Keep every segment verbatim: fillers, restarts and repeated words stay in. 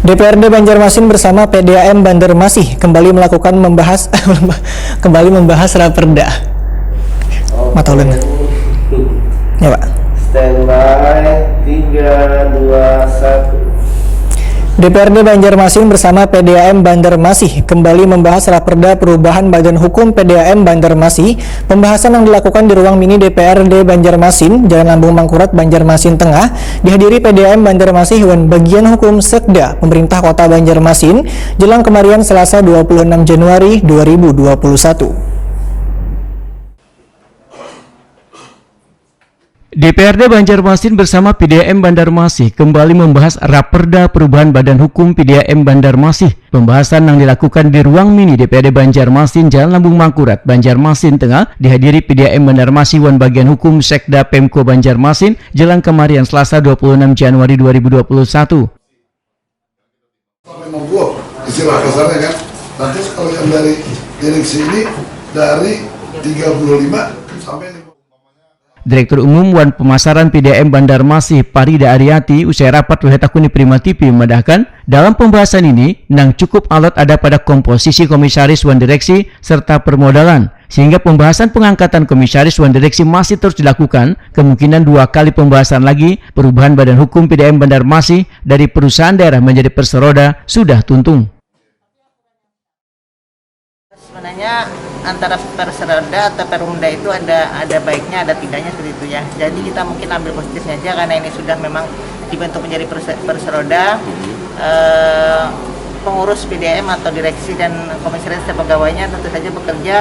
D P R D Banjarmasin bersama P D A M Bandarmasih kembali melakukan membahas kembali membahas raperda. Mata ulun. Ya, Pak. Standby, tiga, dua, satu. D P R D Banjarmasin bersama P D A M Bandarmasih kembali membahas raperda perubahan Badan Hukum P D A M Bandarmasih. Pembahasan yang dilakukan di ruang mini D P R D Banjarmasin, Jalan Lambung Mangkurat, Banjarmasin Tengah, dihadiri P D A M Bandarmasih wan bagian hukum Sekda Pemerintah Kota Banjarmasin jelang kemarian Selasa dua puluh enam Januari dua ribu dua puluh satu. D P R D Banjarmasin bersama P D A M Bandarmasih kembali membahas Raperda Perubahan Badan Hukum P D A M Bandarmasih. Pembahasan yang dilakukan di ruang mini D P R D Banjarmasin, Jalan Lambung Mangkurat, Banjarmasin Tengah, dihadiri P D A M Bandarmasih wan bagian hukum Sekda Pemko Banjarmasin, jelang kemarian Selasa dua puluh enam Januari dua ribu dua puluh satu. Sampai enam puluh, istilah kasarnya kan. Nah, terus kalau yang dari direksi ini dari tiga puluh lima sampai lima puluh. Direktur Umum wan Pemasaran P D A M Bandarmasih, Parida Ariati, usai rapat ulih takuni Prima T V memadahkan, dalam pembahasan ini, nang cukup alot ada pada komposisi komisaris wan direksi serta permodalan, sehingga pembahasan pengangkatan komisaris wan direksi masih terus dilakukan, kemungkinan dua kali pembahasan lagi, perubahan Badan Hukum P D A M Bandarmasih dari perusahaan daerah menjadi perseroda sudah tuntung. Sebenarnya antara perseroda atau perumda itu ada ada baiknya, ada tidaknya seperti itu ya. Jadi kita mungkin ambil positifnya aja karena ini sudah memang dibentuk menjadi perse- perseroda. Eh, pengurus P D A M atau direksi dan komisaris dan pegawainya tentu saja bekerja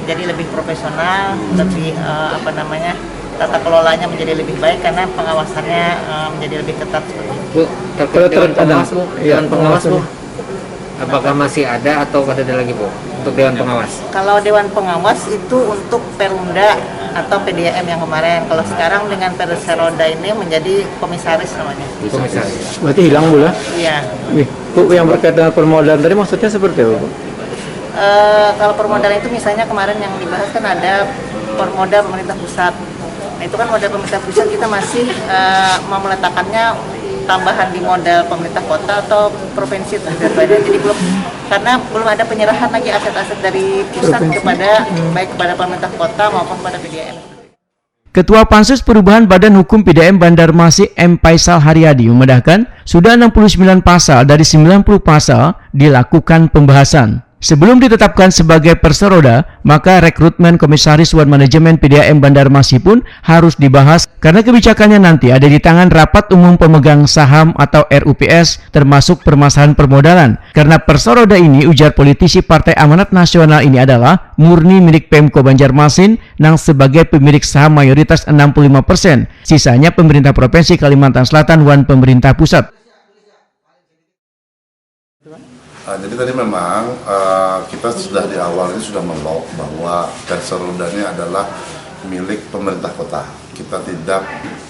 menjadi lebih profesional, lebih eh, apa namanya, tata kelolanya menjadi lebih baik karena pengawasannya eh, menjadi lebih ketat seperti itu. Bu, terkait Kalau dewan terkait ada, pengawas, Bu, iya, dewan pengawas, Bu. Pengawasannya. Apakah masih ada atau kada ada lagi, Bu, untuk dewan pengawas? Kalau dewan pengawas itu untuk Perumda atau P D A M yang kemarin. Kalau sekarang dengan Perseroda ini menjadi komisaris namanya. Komisaris. Berarti hilang, Bu, lah? Iya. Wih, Bu, yang berkaitan dengan permodalan tadi maksudnya seperti apa, Bu? Eh, kalau permodalan itu misalnya kemarin yang dibahas kan ada permoda pemerintah pusat. Nah, itu kan modal pemerintah pusat, kita masih eh, mau meletakkannya tambahan di modal pemerintah kota atau provinsi atau daripada. Jadi belum, karena belum ada penyerahan lagi aset-aset dari pusat Provinsi. kepada Hmm. baik kepada pemerintah kota maupun kepada P D A M. Ketua Pansus Perubahan Badan Hukum P D A M Bandarmasih M Faisal Haryadi memadahkan, sudah enam puluh sembilan pasal dari sembilan puluh pasal dilakukan pembahasan. Sebelum ditetapkan sebagai perseroda, maka rekrutmen komisaris wan manajemen P D A M Bandarmasih pun harus dibahas karena kebijakannya nanti ada di tangan rapat umum pemegang saham atau R U P S, termasuk permasalahan permodalan. Karena perseroda ini, ujar politisi Partai Amanat Nasional ini adalah murni milik Pemko Banjarmasin nang sebagai pemilik saham mayoritas enam puluh lima persen, sisanya pemerintah Provinsi Kalimantan Selatan wan pemerintah pusat. Uh, jadi tadi memang uh, kita sudah di awal ini sudah melok bahwa Perseroda ini adalah milik pemerintah kota. Kita tidak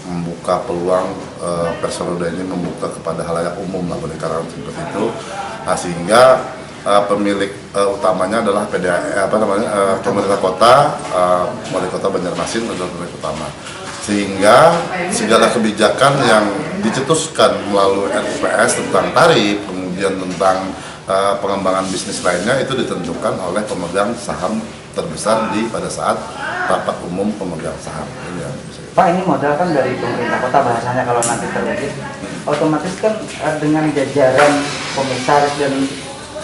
membuka peluang uh, Perseroda ini membuka kepada halayak umum lah, boleh katakan seperti itu. Nah, sehingga uh, pemilik uh, utamanya adalah P D A, apa namanya, uh, pemerintah kota, uh, wali kota Banjarmasin adalah pemilik utama. Sehingga segala kebijakan yang dicetuskan melalui R U P S tentang tarif, kemudian tentang uh, pengembangan bisnis lainnya itu ditentukan oleh pemegang saham terbesar di pada saat rapat umum pemegang saham. Ini yang bisa kita. Pak, ini modal kan dari pemerintah kota bahasanya kalau nanti terwujud, otomatis kan eh, dengan jajaran komisaris dan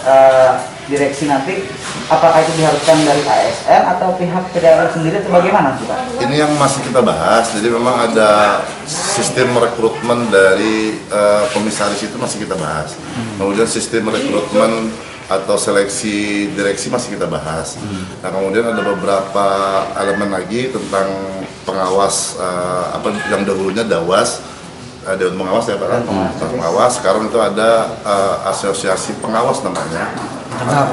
eh, direksi nanti, apakah itu diharuskan dari A S N atau pihak P D R M sendiri atau bagaimana sih, Pak? Ini yang masih kita bahas. Jadi memang ada sistem rekrutmen dari eh, komisaris itu masih kita bahas. Kemudian sistem rekrutmen atau seleksi direksi masih kita bahas. Nah, kemudian ada beberapa elemen lagi tentang pengawas eh, apa yang dahulunya Dawas, eh, Dewan Pengawas ya Pak kan? Dewan Pengawas. Sekarang itu ada eh, asosiasi pengawas namanya. Eh,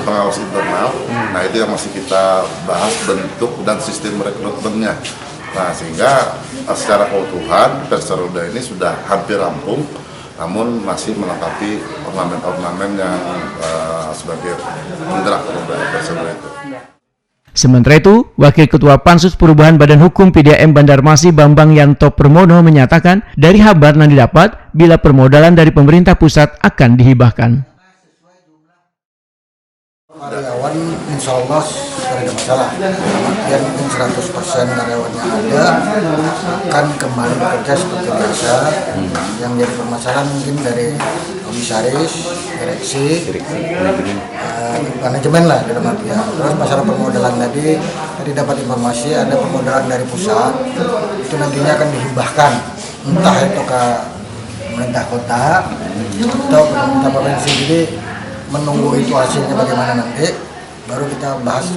pengawas internal. Nah, itu yang masih kita bahas bentuk dan sistem rekrutmennya. Nah, sehingga eh, secara keutuhan Perseroda ini sudah hampir rampung, namun masih melengkapi ornamen-ornamen yang eh, sebagai penggerak roda Perseroda itu. Sementara itu, Wakil Ketua Pansus Perubahan Badan Hukum P D A M Banjarmasin Bambang Yanto Permono menyatakan, dari habar yang didapat, bila permodalan dari pemerintah pusat akan dihibahkan. Karyawan insya Allah tidak ada masalah. Dalam artian mungkin seratus persen karyawannya ada, akan kembali bekerja seperti biasa. Yang jadi permasalahan mungkin dari komisaris, direksi, Direksi, manajemen. eh, manajemen lah dalam artian. Terus masalah permodalan tadi, tadi dapat informasi ada permodalan dari pusat, itu nantinya akan dihibahkan entah itu ke pemerintah kota atau pemerintah provinsi. Jadi menunggu itu hasilnya bagaimana nanti, baru kita bahas.